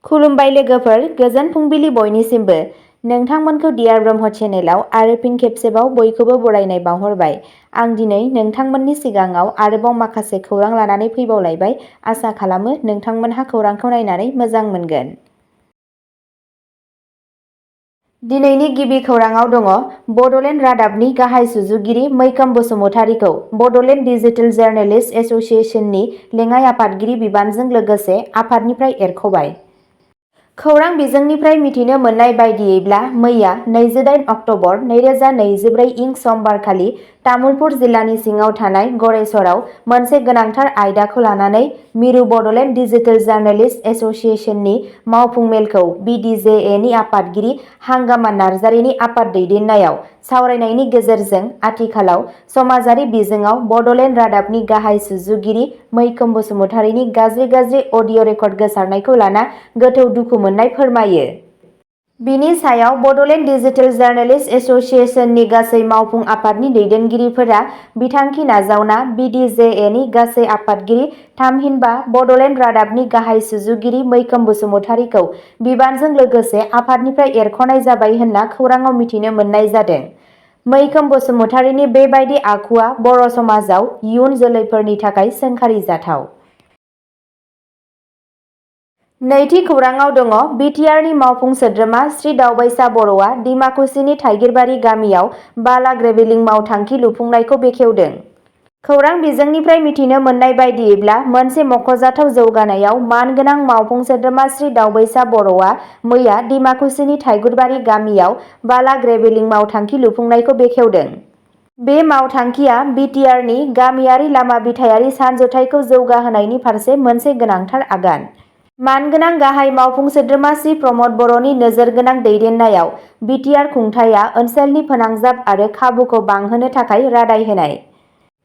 खुलुमबाय लोगोफोर, गोजोन फुंबिलि बयनिसिमबो। नोंथांमोनखौ डियार ब्रह्म चेनेलाव आरो फिन खेबसेबाव बयखौबो बरायनाय बावहरबाय। आं दिनै नोंथांमोननि सिगाङाव आरोबाव माखासे खौरां लानानै फैबावलायबाय। आसा खालामो नोंथांमोनहा खौरांखौ नायनानै मोजां मोनगोन। दिनैनि गिबि खौराङाव दङ बड'लेण्ड रादाबनि गाहाय सुजुगिरि मैखोम बसुमतारीखौ बड'लेण्ड डिजिटेल जार्नेलिस्ट एस'सिएशननि लेङाइ आफादगिरि बिबानजों लोगोसे आफादनिफ्राय एरख'बाय। खौरां बिजोंनिफ्राय मिथिनो मोननाय बायदियैब्ला मैया 28 अक्ट'बर 2024 इं समबारखालि तामुलपुर जिल्लानि सिङाव थानाय गरेसराव मोनसे गोनांथार आयदाखौ लानानै मिरु बड'लेण्ड डिजिटेल जार्नेलिस्ट एस'सिएशननि मावफुं मेलखौ BDJA-नि आफादगिरि हाग्रामा नार्जारिनि आफाद दैदेननायाव सावरायनायनि गेजेरजों आथिखालाव समाजारि बिजोङाव बड'लेण्ड रादाबनि गाहाय सुजुगिरि मैखोम बसुमतारीनि गाज्रि अडिअ' रेकर्ड गोसारनायखौ लाना गोथौ दुखु मोननाय फोरमायो। बिनि सायाव बड'लेण्ड डिजिटेल जार्नेलिस्ट एस'सिएशननि गासै मावफुं आफादनि दैदेनगिरिफोरा बिथांखि नाजावना BDJA-नि गासै आफादगिरि थामहिनबा बड'लेण्ड रादाबनि गाहाय सुजुगिरि मैखोम बसुमतारीखौ बिबानजों लोगोसे आफादनिफ्राय एरख'नाय जाबाय होनना खौराङाव मिथिनो मोननाय जादों। मैखोम बसुमतारीनि बेबायदि आखुआ बर' समाजाव इयुन जोलैफोरनि थाखाय सोंखारिजाथाव। नैथि खौराङाव दङ बिटिआरनि मावफुं सोद्रोमा श्री दावबायसा बर'आ डिमाकुसिनि थाइगिरबारि गामियाव बाला ग्रेभेलिं मावथांखि लुफुंनायखौ बेखेवदों। खौरां बिजोंनिफ्राय मिथिनो मोननाय बायदियैब्ला मोनसे मख'जाथाव जौगानायाव मानगोनां मावफुं सोद्रोमा श्री दावबायसा बर'आ मैया डिमाकुसिनि थाइगिरबारि गामियाव बाला ग्रेभेलिं मावथांखि लुफुंनायखौ बेखेवदों। बे मावथांखिया बिटिआरनि गामियारि लामा बिथायारि सानज'थाइखौ जौगाहोनायनि फारसे मोनसे गोनांथार आगान। मानगोनां गाहाय मावफुं सोद्रोमा श्री प्रमद बर'नि नोजोरगोनां दैदेननायाव बिटिआर खुंथायआ ओनसोलनि फोनांजाब आरो खाबुखौ बांहोनो थाखाय रादाय होनाय।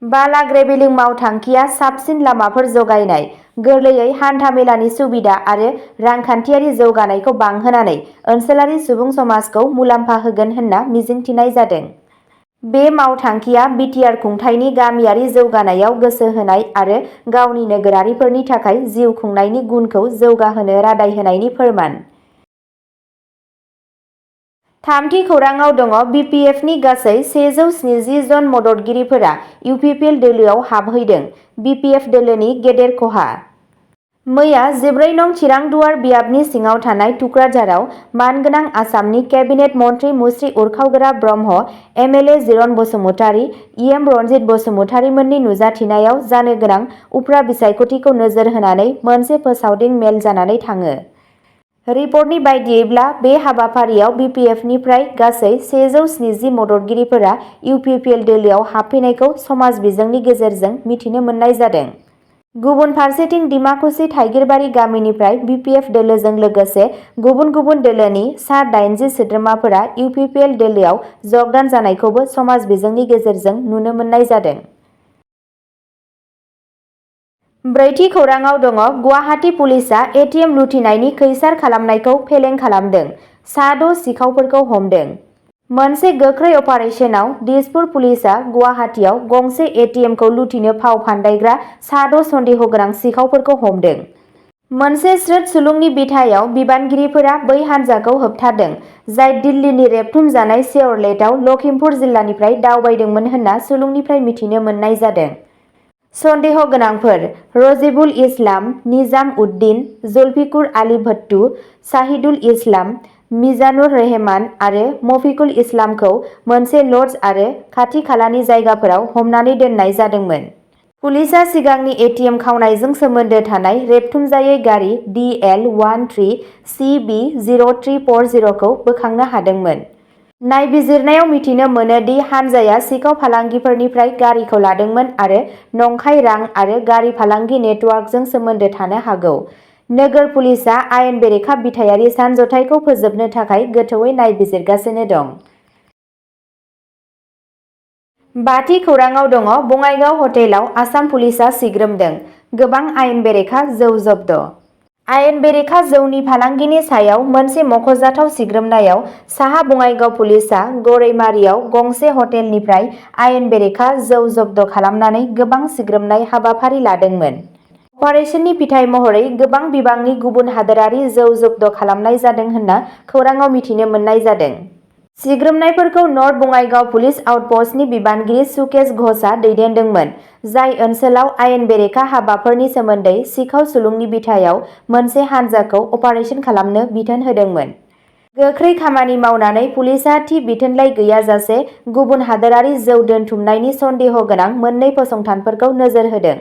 बाला ग्रेभेलिं मावथांखिया साबसिन लामाफोर जगायनाय, गोरलैयै हान्था-मेलानि सुबिदा आरो रांखान्थियारि जौगानायखौ बांहोनानै ओनसोलारि सुबुं समाजखौ मुलाम्फा होगोन होनना मिजिंथिनाय जादों। बे मावथांखिया बिटिआर खुंथायनि गामियारि जौगानायाव गोसो होनाय आरो गावनि नोगोरारिफोरनि थाखाय जिउ खुंनायनि गुनखौ जौगाहोनो रादाय होनायनि फोरमान। थामथि खौराङाव दङ BPFनि गासै 170 जन मददगिरिफोरा UPPL दोलोआव हाबहैदों। BPF दोलोनि गेदेर खहा। मैया 14 नं चिरांदुवार बियाबनि सिङाव थानाय टुक्राझाराव मानगोनां आसामनि केबिनेट मन्थ्रि मुस्रि उरखावग्रा ब्रह्म, MLA जिरन बसुमतारी, EM रन्जित बसुमतारीमोननि नुजाथिनायाव जानो गोनां उफ्रा बिसायख'थिखौ नोजोर होनानै मोनसे फोसावदिं मेल जानानै थाङो। रिपर्टनि बायदियैब्ला बे हाबाफारियाव BPFनिफ्राय गासै 170 मददगिरिफोरा UPPL दोलोआव हाबफैनायखौ समाज बिजोंनि गेजेरजों मिथिनो मोननाय जादों। गुबुन फारसेथिं डिमाकुसि थाइगिरबारि गामिनिफ्राय BPF दोलोजों लोगोसे गुबुन गुबुन दोलोनि सा 80 सोद्रोमाफोरा UPPL दोलोआव जगदान जानायखौबो समाज बिजोंनि गेजेरजों नुनो मोननाय जादों। ब्रैथि खौराङाव दङ गुवाहाटी पुलिसआ ATM लुथिनायनि खैसार खालामनायखौ फेलें खालामदों, सा 6 सिखावफोरखौ हमदों। मोनसे गोख्रै अपारेसनाव दिसपुर पुलिसआ गुवाहाटीआव गंसे ATMखौ लुथिनो फाव फान्दायग्रा सा 6 सन्देह गोनां सिखावफोरखौ हमदों। मोनसे स्रोद सुलुंनि बिथायाव बिबानगिरिफोरा बै हान्जाखौ होबथादों, जाय दिल्लीनि रेबथुमजानाय शेवरलेटआव लखिमपुर जिल्लानिफ्राय दावबायदोंमोन होनना सुलुंनिफ्राय मिथिनो मोननाय जादों। सन्देह गोनांफोर रजिबुल इस्लाम, निजाम उद्दिन, जुल्फिकुर आली भट्टू, शाहिदुल इस्लाम, मिजानुर रहमान आरो मफिकुल इस्लामखौ मोनसे लज आरो खाथि खालानि जायगाफोराव हमनानै दोननाय जादोंमोन। पुलिसआ सिगांनि ATM खावनायजों सोमोन्दो थानाय रेबथुमजायै गारि DL13 CB 0340 खौ बोखांनो हादोंमोन। नायबिजिरनायाव मिथिनो मोनो दि हानजाया सिखाव फालांगिफोरनिफ्राय गारिखौ लादोंमोन आरो नंखाय रां आरो गारि फालांगि नेटवर्कजों सोमोन्दो थानो हागौ। नोगोर पुलिसआ आयेन बेरेखा बिथायारि सानज'थाइखौ फोजोबनो थाखाय गोथौवै नायबिजिरगासिनो दं। बाथि खौराङाव दङ बङाइगाव हटेलाव आसाम पुलिसआ सिग्रोमदों, गोबां आयेन बेरेखा जौ जब्द'। आयेन बेरेखा जौनि फालांगिनि सायाव मोनसे मख'जाथाव सिग्रोमनायाव साहा बङाइगाव पुलिसआ गरैमारियाव गंसे हटेलनिफ्राय आयेन बेरेखा जौ जब्द' खालामनानै गोबां सिग्रोमनाय हाबाफारि लादोंमोन। अपारेशननि फिथाइ महरै गोबां बिबांनि गुबुन हादोरारि जौ जब्द खालामनाय जादों होनना खौराङाव मिथिनो मोननाय जादों। सिग्रोमनायफोरखौ नर्थ बङाइगाव पुलिस आउटपस्टनि बिबानगिरि सुकेश घोषआ दैदेनदोंमोन, जाय ओनसोलाव आयेन बेरेखा हाबाफोरनि सोमोन्दै सिखाव सुलुंनि बिथायाव मोनसे हानजाखौ अपारेशन खालामनो बिथोन होदोंमोन। गोख्रै खामानि मावनानै पुलिसआ थि बिथोनलाइ गैयाजासे गुबुन हादोरारि जौ दोनथुमनायनि सन्देह गोनां मोननै फसंथानफोरखौ नोजोर होदों।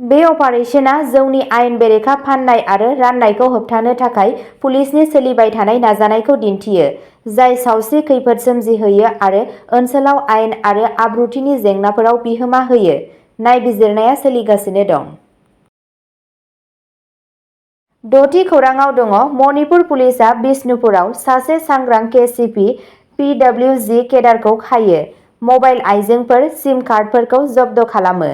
बे अपारेशना जौनि आयेन बेरेखा फाननाय आरो राननायखौ होबथानो थाखाय पुलिसनि सोलिबाय थानाय नाजानायखौ दिन्थियो, जाय सावस्रि खैफोद सोमजिहोयो आरो ओनसोलाव आयेन आरो आब्रुथिनि जेंनाफोराव बिहोमा होयो। नायबिजिरनाया सोलिगासिनो दं। द'थि खौराङाव दङ मणिपुर पुलिसआ बिष्णुपुराव सासे सांग्रां केसिपि पिडब्लिउजि केडारखौ खायो, मबाइल आइजेंफोर, सिम कार्डफोरखौ जब्द खालामो।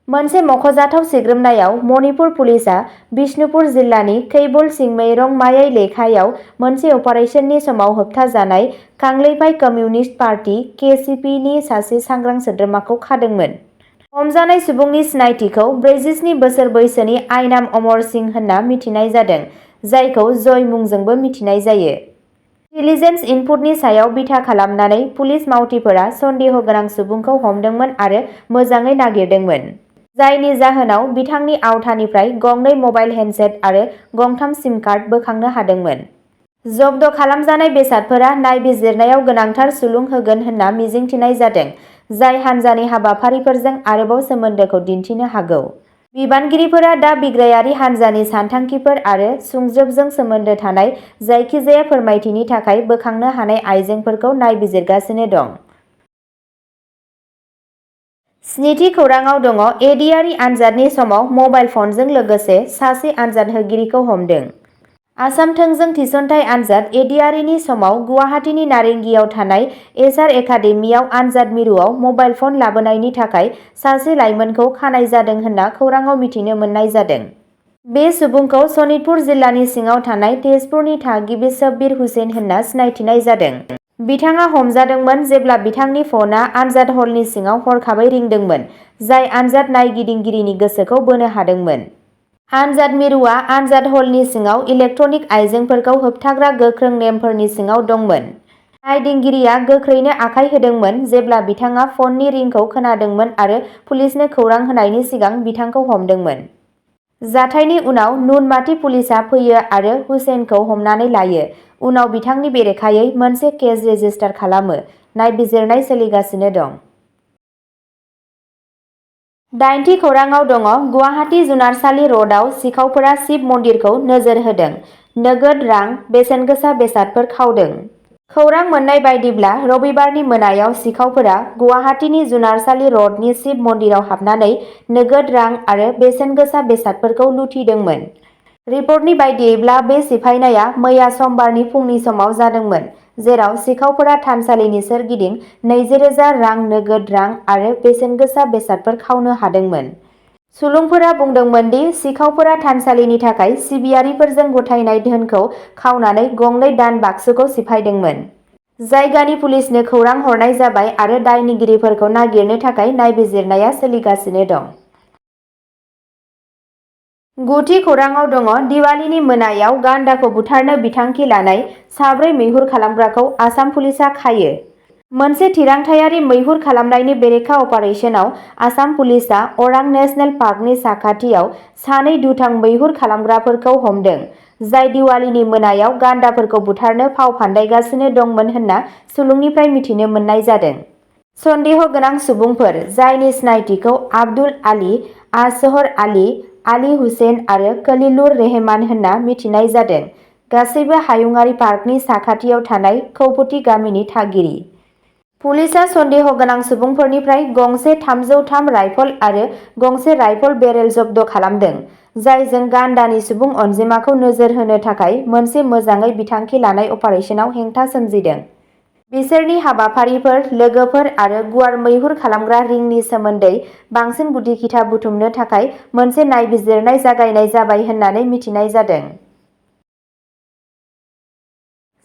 मोनसे मख'जाथाव सिग्रोमनायाव मणिपुर पुलिसआ बिष्णुपुर जिल्लानि कैबुल चिंमेइरं मायै लेखायाव मोनसे अपारेशननि समाव होबथाजानाय कांग्लेइपाइ कमिउनिस्ट पार्टी (केसिपि) नि सासे सांग्रां सोद्रोमाखौ खादोंमोन। हमजानाय सुबुंनि सिनायथिखौ 47 बोसोर बैसोनि आइनाम अमर सिंह होनना मिथिनाय जादों, जायखौ जय मुंजोंबो मिथिनाय जायो। इन्टेलिजेन्स इनपुटनि सायाव बिथा खालामनानै पुलिस मावथिफोरा सन्देह गोनां सुबुंखौ हमदोंमोन आरो मोजाङै नागिरदोंमोन, जायनि जाहोनाव बिथांनि आवथानिफ्राय गंनै मबाइल हेन्डसेट आरो गंथाम सिम कार्ड बोखांनो हादोंमोन। जब्द खालामजानाय बेसादफोरा नायबिजिरनायाव गोनांथार सुलुं होगोन होनना मिजिंथिनाय जादों, जाय हान्जानि हाबाफारिफोरजों आरोबाव सोमोन्दोखौ दिन्थिनो हागौ। बिबानगिरिफोरा दा बिग्रायारि हान्जानि सानथांखिफोर आरो सुंज्रोबजों सोमोन्दो थानाय जायखिजाया फोरमायथिनि थाखाय बोखांनो हानाय आइजेंफोरखौ नायबिजिरगासिनो दं। स्निथि खौराङाव दङ एडिआरइ आनजादनि समाव मबाइल फनजों लोगोसे सासे आनजाद होगिरिखौ हमदों। आसाम थोंजों थिसनथाइ आनजाद एडिआरइनि समाव गुवाहाटीनि नारेंगियाव थानाय एचआर एकाडेमियाव आनजाद मिरुआव मबाइल फन लाबोनायनि थाखाय सासे लाइमोनखौ खानाय जादों होनना खौराङाव मिथिनो मोननाय जादों। बे सुबुंखौ सनितपुर जिल्लानि सिङाव थानाय तेजपुरनि थागिबि शब्बिर हुसैन होनना सिनायथिनाय जादों। बिथाङा हमजादोंमोन जेब्ला बिथांनि फनआ आनजाद हलनि सिङाव हरखाबै रिंदोंमोन, जाय आनजाद नायगिदिंगिरिनि गोसोखौ बोनो हादोंमोन। आनजाद मिरुआ आनजाद हलनि सिङाव इलेक्ट्रनिक आइजेंफोरखौ होबथाग्रा गोख्रों नेमफोरनि सिङाव दंमोन। नायदिंगिरिया गोख्रैनो आखाय होदोंमोन जेब्ला बिथाङा फननि रिंखौ खोनादोंमोन आरो पुलिसनो खौरां होनायनि सिगां बिथांखौ हमदोंमोन। जाथायनि उनाव नुनमाथि पुलिसआ फैयो आरो हुसैनखौ हमनानै लायो, उनाव बिथांनि बेरेखायै मोनसे केस रेजिस्टार खालामो। नायबिजिरनाय सोलिगासिनो दं। 8थि खौराङाव दङ गुवाहाटी जुनारसालि र'डआव सिखावफोरा शिब मन्दिरखौ नोजोर होदों, नोगोद रां, बेसेनगोसा बेसादफोर खावदों। खौरां मोननाय बायदिब्ला रबिबारनि मोनायाव सिखावफोरा गुवाहाटीनि जुनारसालि र'डनि शिब मन्दिराव हाबनानै नोगोद रां आरो बेसेनगोसा बेसादफोरखौ लुथिदोंमोन। रिपर्टनि बायदियैब्ला बे सिफायनाया मैया समबारनि फुंनि समाव जादोंमोन, जेराव सिखावफोरा थानसालिनि सोरगिदिं 20,000 रां नोगोद रां आरो बेसेनगोसा बेसादफोर खावनो हादोंमोन। सुलुंफोरा बुंदोंमोन दि सिखावफोरा थानसालिनि थाखाय सिबियारिफोरजों गथायनाय धोनखौ खावनानै गंनै दान बाक्सुखौ सिफायदोंमोन। जायगानि पुलिसनो खौरां हरनाय जाबाय आरो दायनिगिरिफोरखौ नागिरनो थाखाय नायबिजिरनाया सोलिगासिनो दं। 9थि खौराङाव दङ दिवालीनि मोनायाव गान्दाखौ बुथारनो बिथांखि लानाय 4 मैहुर खालामग्राखौ आसाम पुलिसआ खायो। मोनसे थिरांथायारि मैहुर खालामनायनि बेरेखा अपारेशनाव आसाम पुलिसआ अरां नेशनेल पार्कनि साखाथियाव 2 दुथां मैहुर खालामग्राफोरखौ हमदों, जाय दिवालीनि मोनायाव गान्दाफोरखौ बुथारनो फाव फान्दायगासिनो दंमोन होनना सुलुंनिफ्राय मिथिनो मोननाय जादों। सन्देह गोनां सुबुंफोर, जायनि सिनायथिखौ आब्दुल आली, आजहर आली, आली हुसैन आरो खलीलुर रहमान होनना मिथिनाय जादों, गासैबो हायुंआरि पार्कनि साखाथियाव थानाय खौपुटी गामिनि थागिरि। पुलिसआ सन्देह गोनां सुबुंफोरनिफ्राय गंसे 303 राइफल आरो गंसे राइफल बेरेल जब्द खालामदों, जायजों गान्दानि सुबुं अनजिमाखौ नोजोर होनो थाखाय मोनसे मोजाङै बिथांखि लानाय अपारेशनाव हेंथा सोमजिदों। बिसोरनि हाबाफारिफोर, लोगोफोर आरो गुवार मैहुर खालामग्रा रिंनि सोमोन्दै बांसिन गुदि-खिथा बुथुमनो थाखाय मोनसे नायबिजिरनाय जागायनाय जाबाय होननानै मिथिनाय जादों।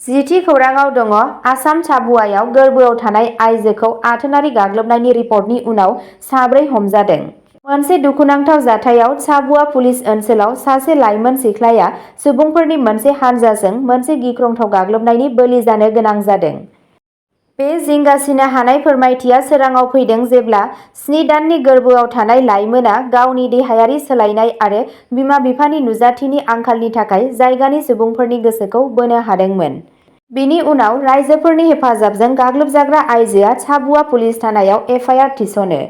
10थि खौराङाव दङ आसाम साबुआयाव गोर्बोआव थानाय आइजोखौ आथोनारि गाग्लोबनायनि रिपर्टनि उनाव 4 हमजादों। मोनसे दुखुनांथाव जाथायाव साबुआ पुलिस ओनसोलाव सासे लाइमोन सिख्लाया सुबुंफोरनि मोनसे हानजाजों मोनसे गिख्रंथाव गाग्लोबनायनि बोलि जानो गोनां जादों। बे जिंगासिनो हानाय फोरमायथिया सोराङाव फैदों जेब्ला 7 दाननि गोर्बोआव थानाय लाइमोना गावनि देहायारि सोलायनाय आरो बिमा-बिफानि नुजाथिनि आंखालनि थाखाय जायगानि सुबुंफोरनि गोसोखौ बोनो हादोंमोन। बिनि उनाव राइजोफोरनि हेफाजाबजों गाग्लोबजाग्रा आइजोआ साबुआ पुलिस थानायाव एफआइआर थिसनो।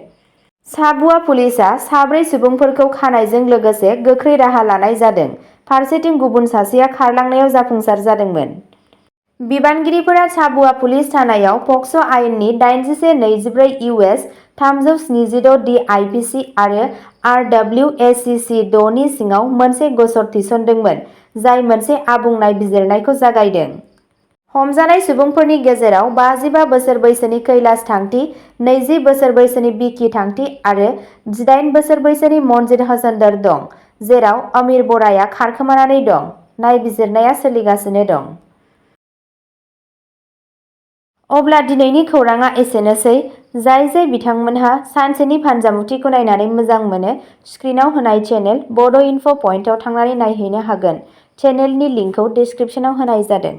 साबुआ पुलिसआ 4 सुबुंफोरखौ खानायजों लोगोसे गोख्रै राहा लानाय जादों। फारसेथिं गुबुन सासेया खारलांनायाव जाफुंसार जादोंमोन। बिबानगिरिफोरा साबुआ पुलिस थानायाव पक्स' आयेननि 8124 इउएस 376 डी आइपिसि आरो आरडब्लिउएससिसि 6 नि सिङाव मोनसे गसर थिसनदोंमोन, जाय मोनसे आबुं नायबिजिरनायखौ जागायदों। हमजानाय सुबुंफोरनि गेजेराव 55 बोसोर बैसोनि कैलाश थांती, 20 बोसोर बैसोनि बिकी थांती आरो 18 बोसोर बैसोनि मनजित हसनदर दं, जेराव अमीर बराया खारखोमानानै दं। नायबिजिरनाया सोलिगासिनो दं। अब्ला दिनैनि खौरांआ एसेनोसै। जाय बिथांमोनहा सानसेनि फानजामुथिखौ नायनानै मोजां मोनो, स्क्रिनआव होनाय चेनेल बड' इनफ' पइन्टआव थांनानै नायहैनो हागोन। चेनेलनि लिंकखौ डिस्क्रिप्शनाव होनाय जादों।